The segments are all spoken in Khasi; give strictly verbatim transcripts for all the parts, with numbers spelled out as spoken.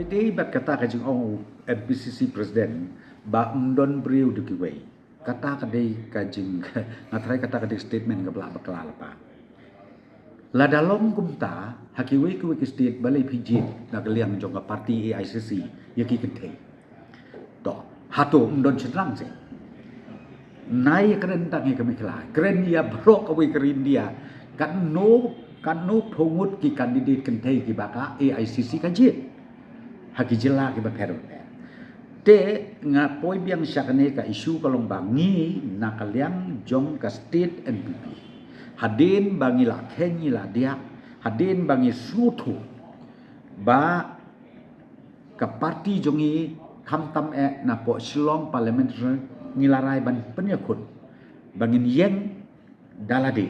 Te bad kata ka jingong M P C C president ba ym don briew da kiwei. Kata ka dei ka jing nga trai kata ka dei statement kaba lah bakla lypa. Lada long kumta ha kiwei kiwei ki state balei phi jied na ka liang jong ka party A I C C ïa ki kynthei. To, hato ym don shynrang seh. Nai kren tang ïa ka Meghalaya, kren ïa baroh kawei ka ri India. Katno, katno phew ngut ki candidate kynthei kiba ka A I C C ka jied ha ki jylla kiba pher bapher. Te nga poi biang sha kane ka issue ka long ba ngi na ka liang jong ka state N P P, hadien ba ngi la kheiñ ngi la diah, hadien ba ngi sngewthuh ba ka party jong ngi khamtam eh na poh Shillong Parliamentary ngi la rai ban pynïakhun ba ngin ïeng da lade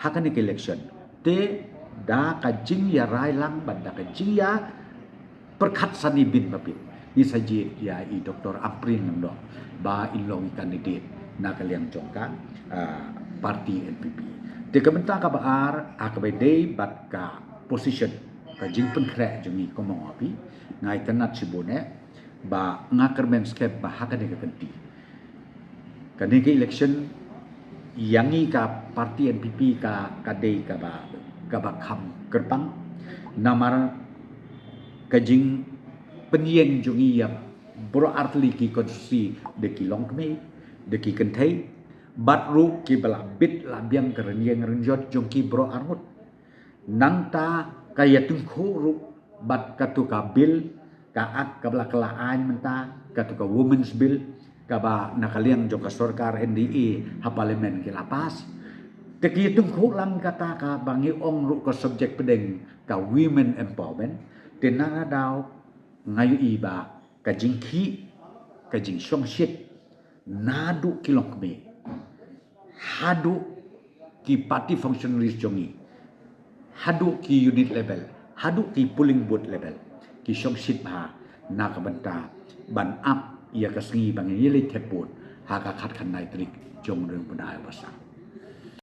ha kane ka election. Te da ka jingïarai lang bad da ka jingïapyrkhat sani bynta bapit ngi sa jied ïa i Doctor Ampareen Lyngdoh ba in long i candidate na ka liang jong ka, ah, party N P P. Te ka bynta kaba ar ha kaba dei bad ka position, ka jingpynkhreh jong ngi kum u M P, nga itynnad shibun eh ba nga kyrmen skhem ba ha kane ka kynti, kane ka election ïa ngi ka party N P P ka, ka dei kaba, kaba kham kyrpang. Namar ka jingpynïeng jong ngi ïa baroh artylli ki constituency, da ki longkmie, da ki kynthei, bad ruh kiba la bit la biang ka rynïeng rynjot jong ki baroh arngut. Nangta ka ïatyngkhuh ruh bad katu ka bill, ka act kaba la kylla aiñ mynta, katu ka Women's Bill, kaba na ka liang jong ka sorkar N D A ha Parliament ki la pass. Te ki ïatyngkhuh lang kata kaba ngi ong ruh ka subject pdeng ka women empowerment. Te na ka daw nga ïohi ba ka jingkhih, ka jingshongshit naduh ki longkmie haduh ki party functionaries jong ngi, haduh ki unit level, haduh ki polling booth level, ki shongshit bha na ka bynta ban ap ïa ka sngi ba ngin ïaleit thep vote ha ka khatkhyndai tarik jong u bnai ba sah.